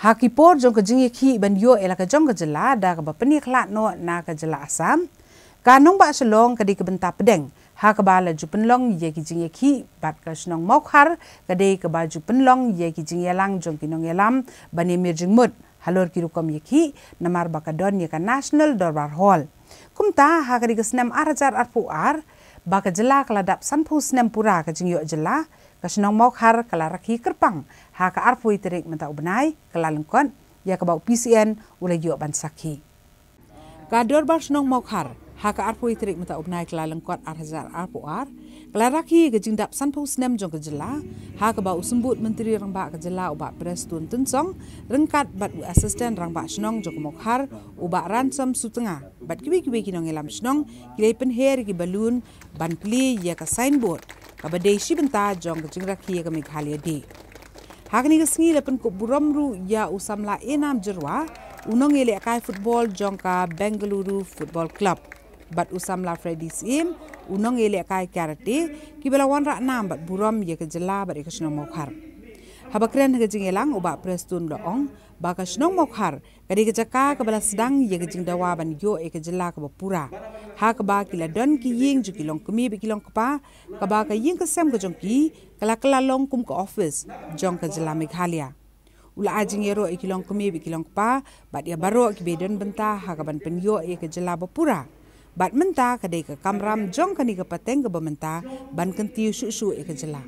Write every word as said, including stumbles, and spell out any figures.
Ha ki por jong ka jingïakhih ban ïoh ïa la ka jong ka jylla da kaba pynïakhlad noh na ka jylla Assam, ka nongbah Shillong ka dei ka bynta pdeng ha kaba la ju pynlong ïa ki jingïakhih, bad ka shnong Mawkhar ka dei kaba ju pynlong ïa ki jingïalang jong ki nongïalam ban ïamir jingmut halor ki rukom ïakhih, namar ba ka don ïa ka National Dorbar Hall. Kumta, ha ka dei ka snem ar hajar arphew ar, ba ka jylla ka la dap sanphew snem pura ka jingïoh jylla, ka shnong Mawkhar ka la rakhe kyrpang ha ka arphew tarik mynta u bnai Kyllalyngkot, ïa kaba u P C N u la ïoh ban sakhi. Ka Dorbar Shnong Mawkhar ha ka arphew tarik mynta u bnai Kyllalyngkot ar hajar arphew ar, ka la rakhe ka jingdap sanphew snem jong ka jylla, ha kaba u Symbud Myntri Rangbah ka jylla u Bah Prestone Tynsong, ryngkat bad u Assistant Rangbah Shnong jong ka Mawkhar u Bah Ransom Sutnga, bad kiwei kiwei ki nongïalam shnong, ki la pynher ïa ki balloon ban plie ïa ka signboard kaba dei shi bynta jong ka jingrakhe ïa ka Meghalaya Day. Ha kane ka sngi la pynkup burom ruh ïa u samla Enam Jyrwa, u nongïalehkai football jong ka Bengaluru Football Club, bad u samla Freddy Syiem, u nongïalehkai karate, kiba la wanrah nam bad burom ïa ka jylla bad ïa ka shnong Mawkhar. Haba kren ha ka jingïalang, u Bah Prestone u la ong ba ka shnong Mawkhar ka dei ka jaka kaba la sdang ïa ka jingdawa ban ïoh ïa ka jylla kaba pura, ha kaba ki la don ki ïing jong ki longkmie bad ki longkpa, kaba ka ïing ka sem ka jong ki ka la kylla long kum ka office jong ka jylla Meghalaya. U la ai jingïaroh ïa ki longkmie bad ki longkpa bad ïa baroh kiba don bynta ha kaban pynïoh ïa ka jylla ba pura. Bad mynta ka dei ka kamram jong kane ka pateng kaba mynta ban kyntiew shuh shuh ïa ka jylla.